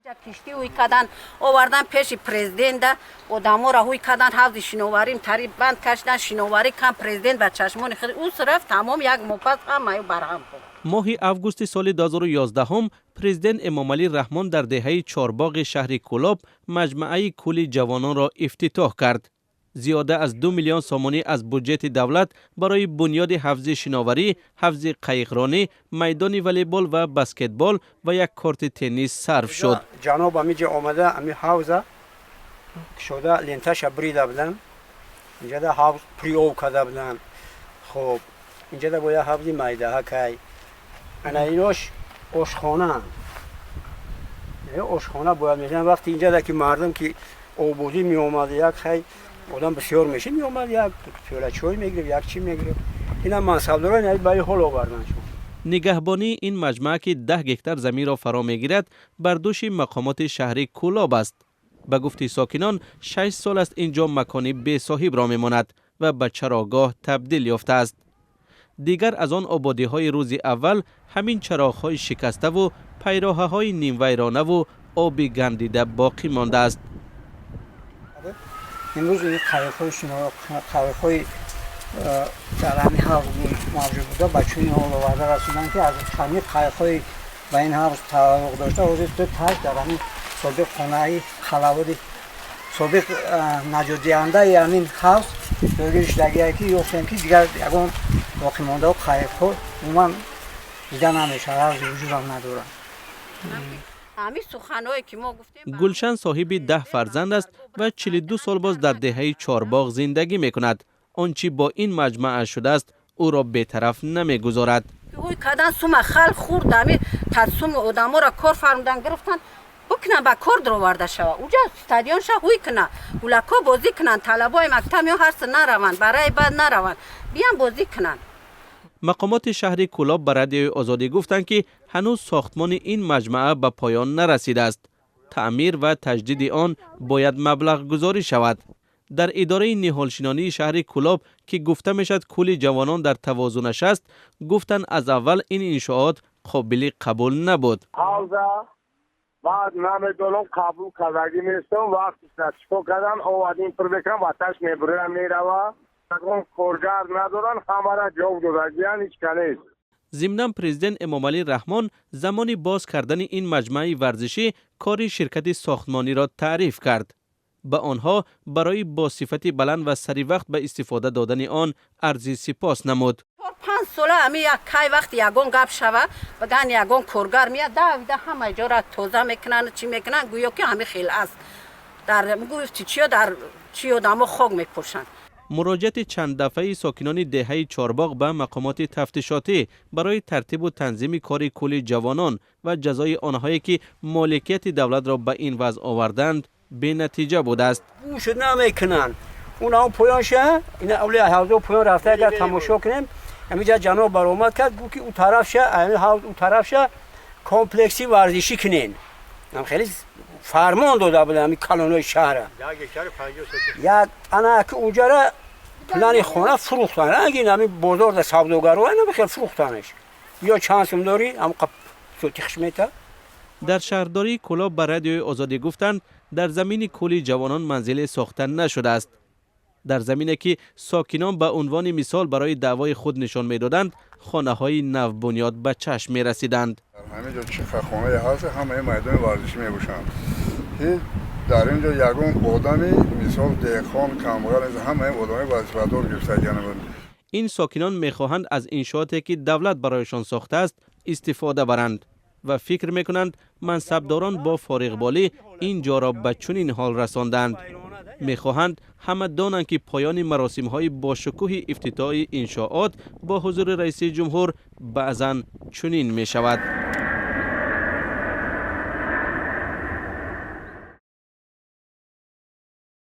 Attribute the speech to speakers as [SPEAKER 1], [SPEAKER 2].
[SPEAKER 1] Киштӣ ҳуй кадан, овардан пеши президента, одаморо ҳуй кадан, ҳавзи шиноварим тари банд кашидан, шиноварӣ кам. Президент ба чашмони худ ус рафт, тамом, як моҳ пас ҳамаи барҳам хӯрд.
[SPEAKER 2] Моҳи августи соли 2011 президент Эмомалӣ Раҳмон дар деҳаи Чорбоғи шаҳри Кӯлоб маҷмӯаи кӯли ҷавононро ифтитоҳ кард. Зиёда аз 2 миллион сомонӣ аз буҷети давлат барои бунёди ҳавзи шиноварӣ, ҳавзи қайиқронӣ, майдони волейбол ва баскетбол ва як корти теннис сарф шуд.
[SPEAKER 3] Ҷаноб амиҷа омада, ами ҳавза кушода, ленташа брида буданд, инҷада ҳавз пури об карда буданд. Хоб, инҷада бояд ҳавзи майдаҳакай. Ана инош ошхона, ошхона бояд мешан. Вақти инҷада ки мардум ки оббозӣ меомад, як хай одам бисёр мешид, меомад, як пиёла чой мегирифт, як чӣ мегирифт. Ина мансабдорон ба ин ҳол овардан шуд.
[SPEAKER 2] Нигаҳбонии ин маҷмӯа, ки 10 гектар заминро фаро мегирад, бар дӯши мақомоти шаҳри Кӯлоб аст. Ба гуфти сокинон, 6 сол аст ин ҷо макони бесоҳибро мемонад ва ба чарогоҳ табдил ёфтааст. Дигар аз он ободиҳои рӯзи аввал ҳамин чароғҳои шикаставу пайроҳаҳои нимвайронаву оби гандида боқӣ мондааст.
[SPEAKER 3] Имрӯз ин қайиқҳои, қайиқҳои дар ҳамин ҳавз мавҷуд буда, ба чунин ҳол оварда расиданд, ки аз ҳамин қайиқҳои ба ин ҳавз тааллуқ дошта, ҳозир ду таш дар ҳамин собиқ хонаи халаводи собиқ наҷотдиҳандаи ҳамин ҳавз ҷойгир шудагие, ки ёфтем, ки дигар ягон боқимондао қайиқҳо умуман дида намешавад, ҳавзи вуҷудам надорад.
[SPEAKER 1] Ҳамин суханҳое ки мо гуфтем.
[SPEAKER 2] Гулшан соҳиби 10 фарзанд аст ва 42 сол боз дар деҳаи Чорбоғ зиндагӣ мекунад. Он чӣ бо ин маҷмӯа шудааст, ӯро бетараф намегузорад.
[SPEAKER 1] Ҳуй кадан, сума халқ хӯрд, ами сум одаморо кор фармудан, гирифтан, бикунан, ба кор дароварда шава. Уҷа стадион ша ҳуй куна, гулакҳо бозӣ кунанд, талабои мактаб ё ҳарса нараванд, барои бад нараванд, биям бозӣ кунанд.
[SPEAKER 2] Мақомоти шаҳри Кӯлоб ба Радиои Озодӣ гуфтанд, ки ҳанӯз сохтмони ин маҷмӯа ба поён нарасидааст, таъмир ва таҷдиди он бояд маблағгузорӣ шавад. Дар идораи ниҳолшинонии шаҳри Кӯлоб, ки гуфта мешавад кӯли ҷавонон дар тавозунаш аст, гуфтанд, аз аввал ин иншоот қобили қабул набуд.
[SPEAKER 4] Ҳавза баъд намедонам, қабул кардагӣ нестам. Вақти чикор кардан, овардим, пур мекунам, ваташ мебурам, мерава. Ягон коргар надоран, ҳамара ҷавоб додагиян, ҳеч ка нест.
[SPEAKER 2] Зимнан, президент Эмомалӣ Раҳмон замони боз кардани ин маҷмӯаи варзишӣ кори ширкати сохтмониро таъриф кард, ба онҳо барои бо сифати баланд ва саривақт ба истифода додани он арзи сипос намуд.
[SPEAKER 1] 4-5 сола ами як кай вақти ягон гап шава, баган ягон коргар меяд, давида ҳама ҷора тоза мекунанд, чӣ мекунанд, гӯё ки ҳами хел аст. Дар гуфти чиё, дар чи одамо хок мепӯшанд.
[SPEAKER 2] Муроҷиати чанддафъаи сокинони деҳаи Чорбоғ ба мақомоти тафтишотӣ барои тартибу танзими кори кӯли ҷавонон ва ҷазои онҳое, ки моликияти давлатро ба ин вазъ оварданд, бенатиҷа будааст.
[SPEAKER 3] Гӯш намекунанд. Унао поёнша, ина авли ҳавзо поён рафта, агар тамошо кунем, ҳамиҷа ҷаноб баромад кард, гуфт, ки ӯ тарафша, ҳавз ӯ тарафша комплекси варзишӣ кунен. Хеле фармон дода буд ҳами калонои шаҳра. Як ана ки уҷара плани хона фурӯхтан, ранги ҳами бозорда савдогаро хел фурӯхтанаш. Ё чанд сум дорӣ, ҳам сотихш мета.
[SPEAKER 2] Дар шаҳрдории Кӯлоб ба Радиои Озодӣ гуфтанд, дар замини кӯли ҷавонон манзиле сохта нашудааст. Дар замине, ки сокинон ба унвони мисол барои даъвои худ нишон медоданд, хонаҳои навбунёд ба чашм мерасиданд.
[SPEAKER 5] Ҳамин ҷо чӣ хонае ҳаст, ҳамаи майдони варзишӣ мебошанд, ки дар ин ҷо ягон одами, мисол, деҳқон, камбағал, ҳамаи одамои вазифадор гирифтагиан.
[SPEAKER 2] Ин сокинон мехоҳанд аз иншооте, ки давлат барояшон сохтааст, истифода баранд ва фикр мекунанд, мансабдорон бо фориғболӣ ин ҷоро ба чунин ҳол расонданд. Мехоҳанд ҳама донанд, ки поёни маросимҳои бошукӯҳи ифтитоҳи иншоот бо ҳузури раиси ҷумҳур баъзан чунин мешавад.